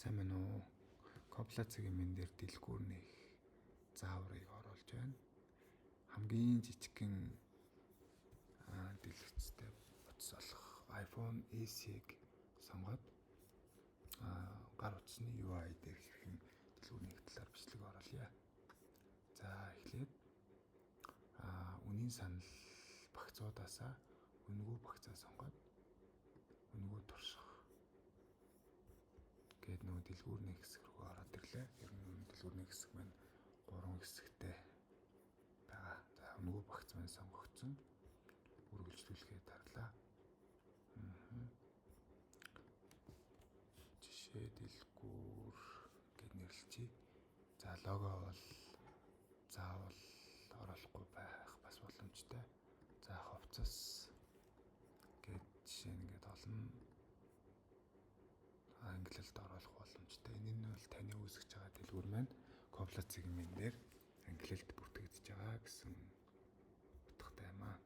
Сайн байна уу? Copla цэгийн дээр дэлгүүр нээх зааврыг оруулж байна. Хамгийн жижигхэн дэлгэцтэй утас болох iPhone SE-г сонгоод гар утасны UI дээр хэрхэн дэлгүүр нээх талаар бичлэг оруулъя. За, эхлээд үнийн санал багцуудаасаа үнэгүй багцаа сонгоод үнэгүй турших гээд нөгөө дэлгүүр нээх хэсэг рүү ороод ирлээ. Ер нь дэлгүүр нээх хэсэг маань гурван хэсэгтэй байгаа. За, үнэгүй багц маань сонгогдсон. Үргэлжлүүлэхээ дарлаа. Жишээ дэлгүүр гээд нэрлэчихье. За, лого бол заавал оруулахгүй байх бас боломжтой. За, хувцас гээд жишээ нь ингээд олон ангилалд оруулах боломжтой. Энэ нь бол таны үүсгэж байгаа дэлгүүр маань Copla цэгийн дээр ангилалд бүртгэгдэж байгаа гэсэн утгатай юм аа.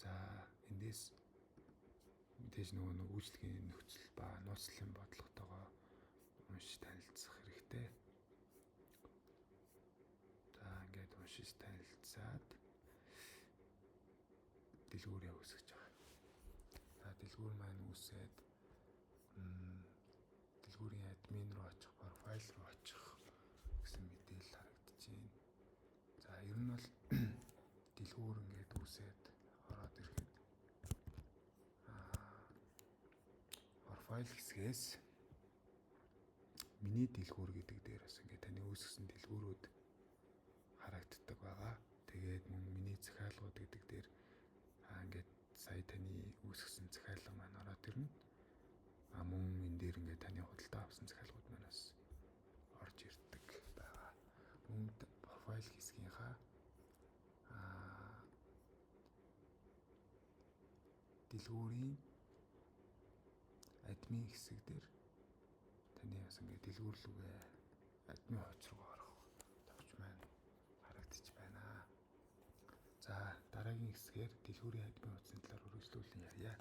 За, эндээс мэдээж нөгөө нэг үйлчлэгийн нөхцөл ба нууцлалын бодлоготойгоо уншиж танилцах хэрэгтэй. За, ингээд уншиж танилцаад дэлгүүрээ үүсгэж байгаа. За, дэлгүүр маань үүсээд дэлгүүрийн админ руу очих, профайл руу очих гэсэн мэдээлэл харагдаж байна. За, ер нь бол дэлгүүр ингээд үүсээд ороод ирэхэд профайл хэсгээс миний дэлгүүр гэдэг дээр бас ингээд таны үүсгэсэн дэлгүүрүүд харагддаг байгаа. Тэгээд мөн миний захиалгууд гэдэг дээр ингээд сая таны үүсгэсэн захиалга маань ороод ирнэ. А мөн энэ дээр ингээд таны худалдаа авсан захиалгууд маань бас орж ирдэг байгаа. Мөн профайл хэсгийнхаа дэлгүүрийн админ хэсэг дээр таны бас ингээд дэлгүүр лүүгээ админ хуудас руу орох товч маань харагдчих байна. За, дараагийн хэсгээр дэлгүүрийн админ хуудасны талаар үргэлжлүүлэн ярья.